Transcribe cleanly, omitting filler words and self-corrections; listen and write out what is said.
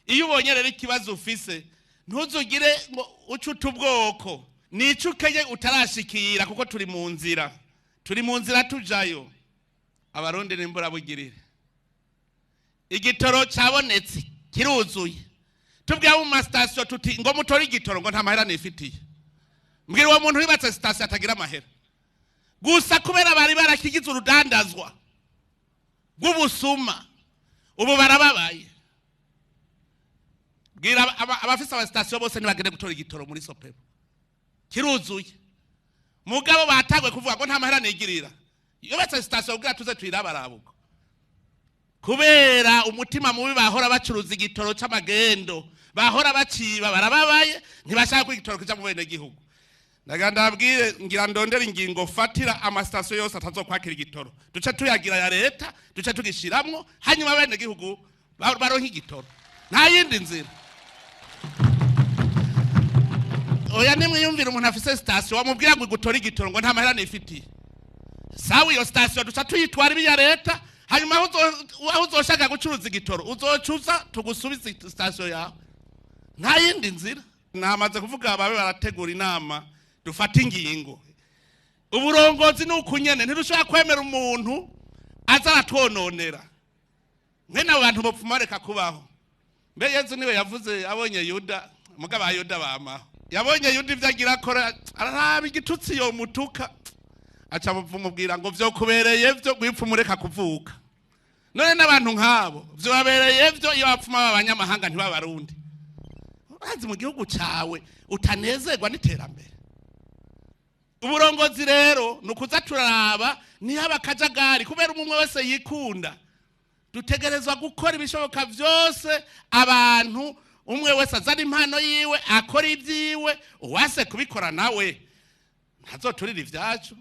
Iyo ubonye rero ikibazo ufise, ntuzugire ngo uce uta ubwoko, nico ukenye utarashikira, kuko turi mu nzira, turi mu nzira tujayo. Abarundi n'imburabugirire, igitoro cabonetse kiruzuye, tubwira mu masitasiyo tuti ngo mutore igitoro, ngo nta mahera nifitiye. Mbwira uwo muntu yubatse sitasiyo atagira amahera gusa kubera bari barakigize urudandazwa rw'ubusuma, ubu barababaye. Bwira abafise amasitasiyo bose ntibagende gutora igitoro muri SOPEBU, kiruzuye. Mugabo batangwe kuvuga ngo nta mahera nigirira, yubatse sitasiyo kugira tuze tuyirabarabuko. Kubera umutima mubi bahora bacuruza igitoro c'amagendo, bahora baciba, barababaye, ntibashaka ko igitoro kija mu bene gihugu. Ndagira ndabwire, ngira ndondera ingingo fatira amasitasiyo yose atazokwakira igitoro, duce tuyagira ya leta, duce tugishiramwo, hanyuma bene gihugu baronke igitoro. Nta yindi nzira. Oya, nimwiyumvira umuntu afise sitasiyo wamubwira ngo igutore igitoro, ngo nta mahera nifitiye. Sawa, iyo sitasiyo duca tuyitwara ibi ya leta, hanyuma aho uzoshaka gucuruza igitoro uzocuza tugusubize sitasiyo yawe. Nta yindi nzira. Namaze kuvuga, babe barategura inama dufate ingingo. Uburongozi ni uku nyene, ntidushobora kwemera umuntu aza aratwononera. Mwene abo bantu bopfuma bareka kubaho. Mbe Yezu niwe yavuze abonye Yuda, mugabo aba Yuda bamaho, yabonye Yuda ivyo agira akora, araraba igitutsi yomutuka, aca mubwira ngo vyokubereye vyo gwipfa umureka kuvuka. None n'abantu nk'abo vyobabereye vyo iyo bapfuma baba abanyamahanga ntibabarundi. Urazi mu gihugu cawe utanezerwa n'iterambere. Uburongozi rero ni ukuza turaraba ntihaba akajagari, kubera umwe wese yikunda. Dutegerezwa gukora ibishoboka vyose, abantu umwe wese azana impano yiwe, akora ibyiwe, uwase kubikora nawe ntazoturira ivyacu.